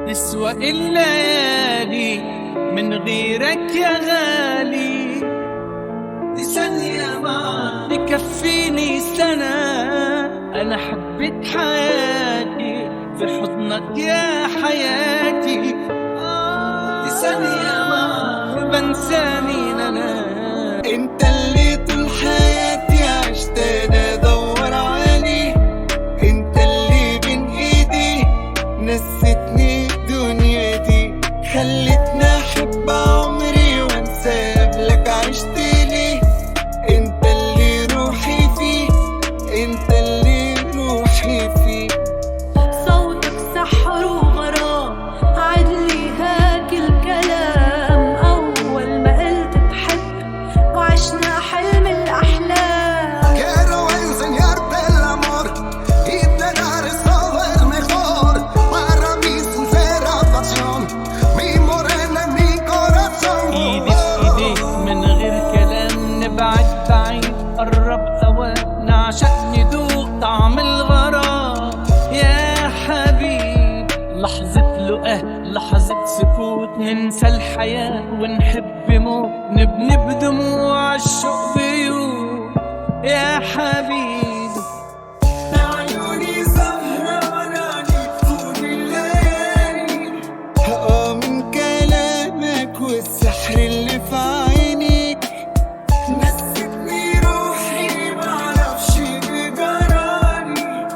نسوى الليالي من غيرك يا غالي، ثانية ما تكفيني سنة. أنا حبيت حياتي في حضنك يا حياتي، ثانية ما بنساني أنا. انت اللي طول حياتي عشت انا ادور عليه، انت اللي بين ايدي نستني دنيتي، خلتني احب عمري وانسى قبلك عشت ليه. انت اللي روحي فيه، انت اللي روحي فيه. صوتك سحر وغرام، عدلي هاك الكلام. أول ما قلت بحب وعشنا حلم الأحلام. Quiero enseñarte el amor y te daré solo el mejor. Para mi sincera pasión, mi morena, mi corazón. ايدي في ايديك من غير كلام، نبعد بعيد قرب اوام، نعشق ندوق طعم الغرام يا حبيب. لحظة لقاه لحظة سكوت، ننسى الحياة ونحب موت، نبني بدموع الشوق بيوت يا حبيب. عيوني سهرانة عليك طول الليالي، اه من كلامك والسحر اللي في عينيك نستني روحي معرفش بجرالي.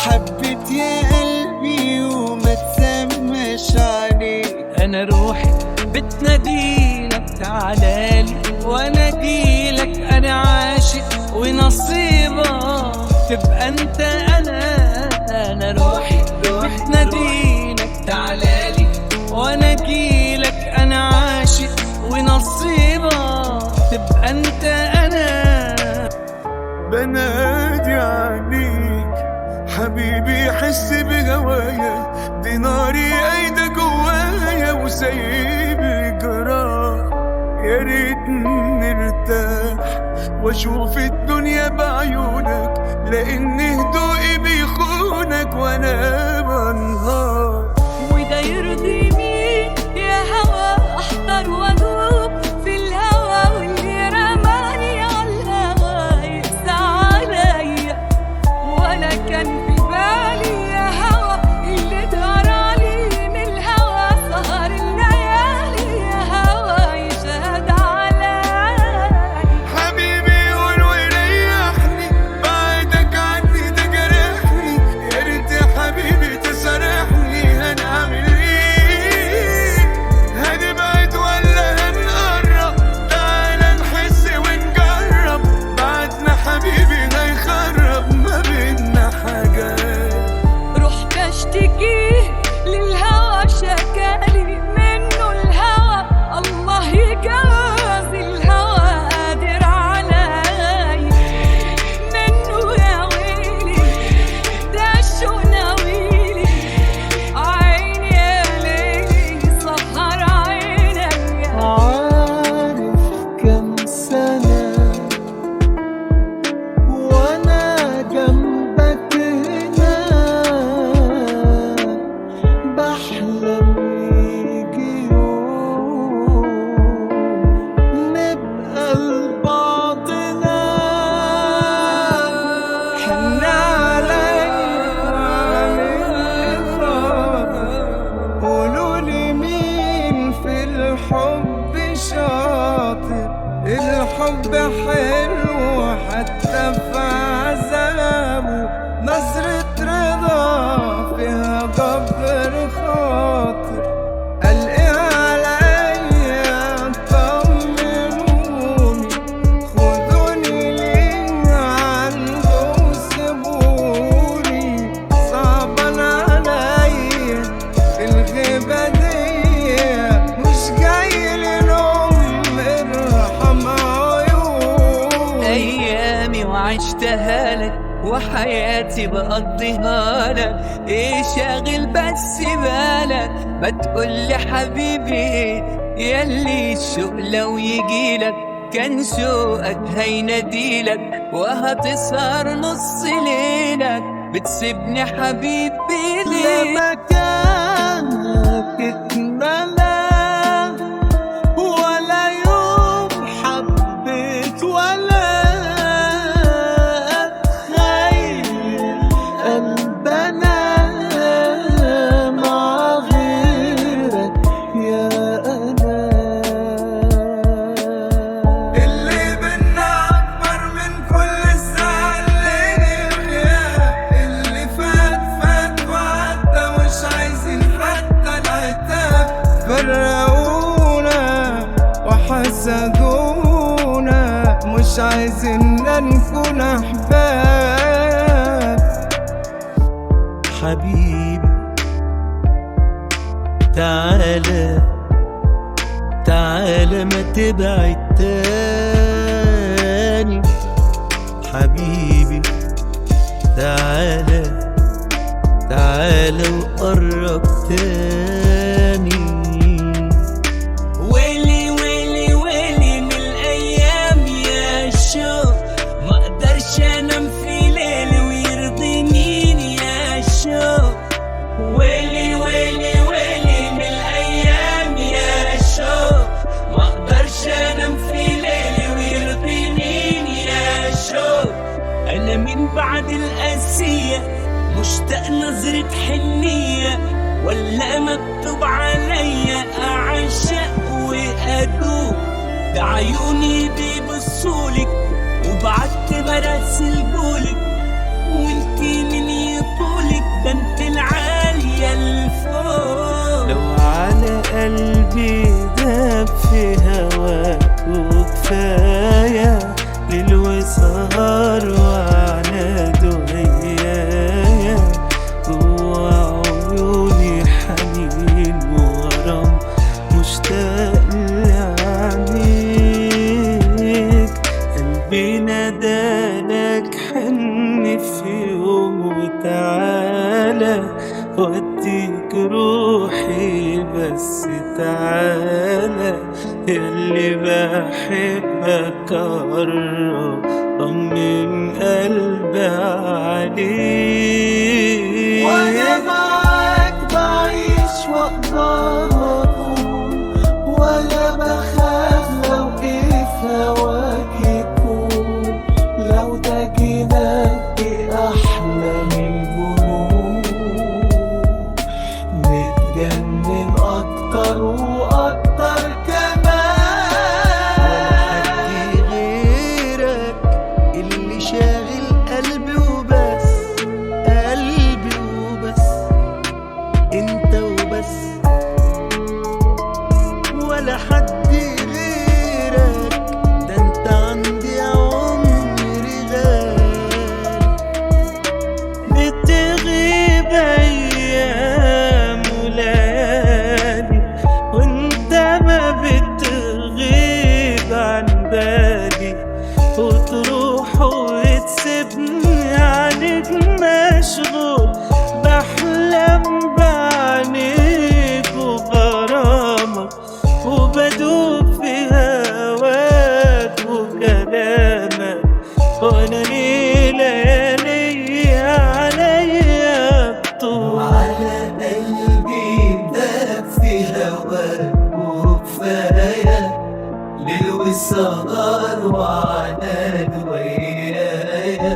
حبيت يا قلبي وما تسماش عليك. انا روحي بتناديلك تعالالي وانا اجيلك، انا عاشق ونصيبك تبقى انت انا. انا روحي بتناديلك تعالالي وانا اجيلك، انا عاشق ونصيبك تبقى انت انا. بنادي عليك حبيبي، حس بهوايا، دي ناري قايدة جوايا وسايب الجراح. يا ريت نرتاح واشوف الدنيا بعيونك، لان هدوئي بيخونك وانا بنهار. وده يرضي مين يا هوا؟ أحضر وأدوب في الهوا، واللي رماني عالهوا يقسى عليا. ولا كان في بالي يا هوا اللي جرالي من الهوا، سهر الليالي يا هوا يشهد علي. حبيبي قول وريحني، بعدك عني ده جرحني، يا ريت يا حبيبي تسامحني. هنعمل ايه؟ هنبعد ولا هنقرب؟ تعالى نحس ونجرب، بعدنا حبيبي هيخرب ما بينا حاجات. رحت اشتكيه للهوى، شكالي منه الهوى، الله يجازي الهوى قادر علي منه. يا ويلي ده الشوق ناويلي، عيني يا ليلي سهر عيني. عارف كم سنة وانا جنبك هنا بحلم يجي يوم نبقى لبعضنا. حن عليا وعامل خاطر، قولولي مين في الحب شاطر؟ الحب حلو حتى في عذابه، نظرة رضا فيها جبر خاطر. قلقي عليا طمنوني، خدوني ليه عنده وسيبوني. صعبان عليا الغيبة دي، مش جاي لنوم ارحم عيوني. ايامي وعشتها لك وحياتي بقضيها لك، ايه شاغل بس بالك؟ ما تقول لي حبيبي ايه ياللي الشوق لو يجيلك كان شوقك هيناديلك، وهتسهر نص ليلك بتسيبني حبيبي ليه؟ لا مكان ما زلنا نكون أحباب. حبيبي تعالى تعالى ما تبعد تاني، حبيبي تعالى تعالى وقرب تاني. ويلي ويلي ويلي من الايام يا شوق، ما اقدرش انام في ليل ويرضي مين يا شوق. ويلي ويلي ويلي من الايام يا شوق، ما اقدرش انام في ليل ويرضي مين يا شوق. انا من بعد القاسية مشتاق نظرة حنية، ولا مكتوب عليا اعشق وادوب. ده عيوني بيبصولك وبعت براسل جولك، وانتي من يطولك ده انت العالية الفوق. لو على قلبي داب في هواك وكفاية ليل وسهر وعلى دنيايا، جوا عيوني حنين وغرام مشتاق لعينيك. قلبي نادالك حن في يوم وتعالى، وديك روحي بس تعالى، ياللي بحبك قرب طمن قلبي عليك. وأنا معاك بعيش وأقدر أكون، ولا بخاف لو إيه في هواك يكون. لو ده جنان إيه أحلى من الجنون، نتجنن أكتر وأكتر كمان. ولا حد غيرك اللي شاغل قلبي وبس، قلبي وبس، انت وبس. ولا حد غيرك ده انت عندي عمري غالي. بتغيب ايام وليالي وانت ما بتغيب عن بالي، وتروح وتسيبني عليك مشغول، بحلم بعينيك وغرامك، وبدوب في هواك وكلامك، وانا ليه ليالي عليا بطول. على قلبي داب في هواك وكفاية ليل وسهر وعناد ويايا،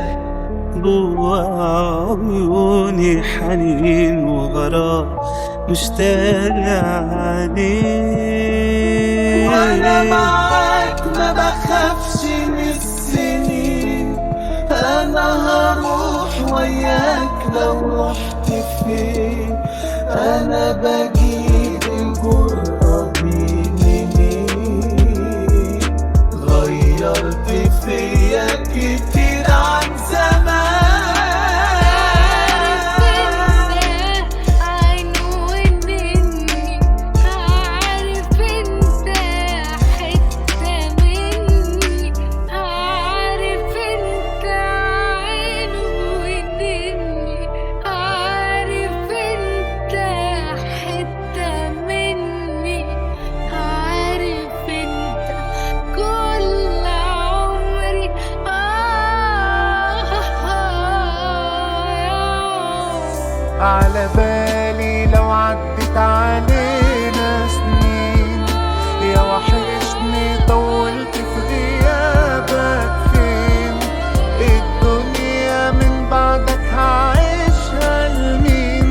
جوا عيوني حنين وغرام مشتاق عليك. وأنا معاك ما بخافش من السنين، أنا هروح وياك لو رحت فين. أنا بجيب الجرأة دي منين، غيرت فيا كتير عن زمان. عارف انت عنوان مني، عارف انت حتة مني، عارف انت عنوان مني، عارف انت حتة مني، عارف انت كل عمري. على بالي لو عدت علينا سنين، يا وحشني طولت في غيابك فين. الدنيا من بعدك هعيشها لمين؟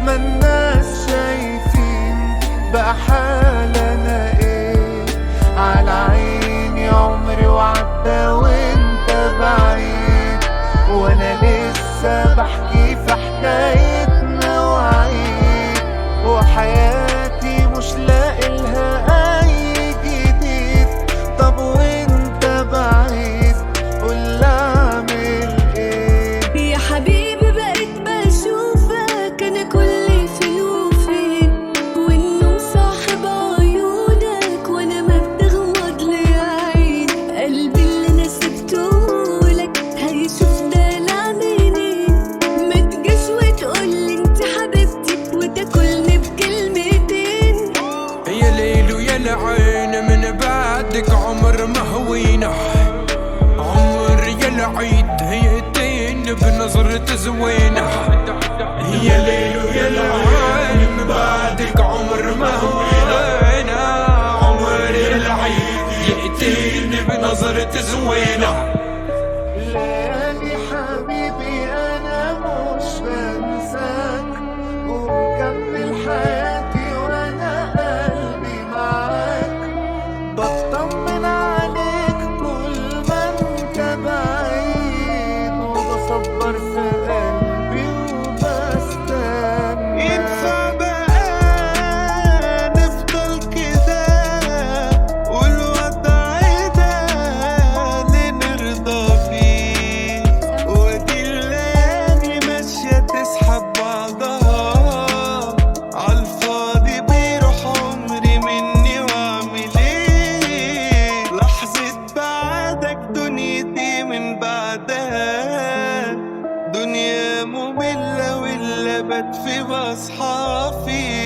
ما الناس شايفين بقى حالنا ايه. على عيني عمري وعدى وانت بعيد، وانا لسه بحكي في حكايتنا وعيد، وحياتي مش لاقي لها اي جديد. طب وانت بعيد زوينة. يا ليل ويا العين من بعدك عمر ما هوينا، عمر العين يقتلني بنظرة زوينة. ليالي حبيبي أنا مش بنساك، ومكمل حياتي وأنا قلبي معاك، بطمن عليك طول ما أنت بعيد، وبصبر في قلبي وبستناك. ينفع بقى نفضل كده والوضع ده اللي نرضى فيه، ودي الليالي ماشية تسحب بعضها عالفاضي، بيروح عمري مني واعمل ايه؟ لحظة بعدك دنيتي من بعدها دنيا مملة، واللي بتفي بصحى فيه.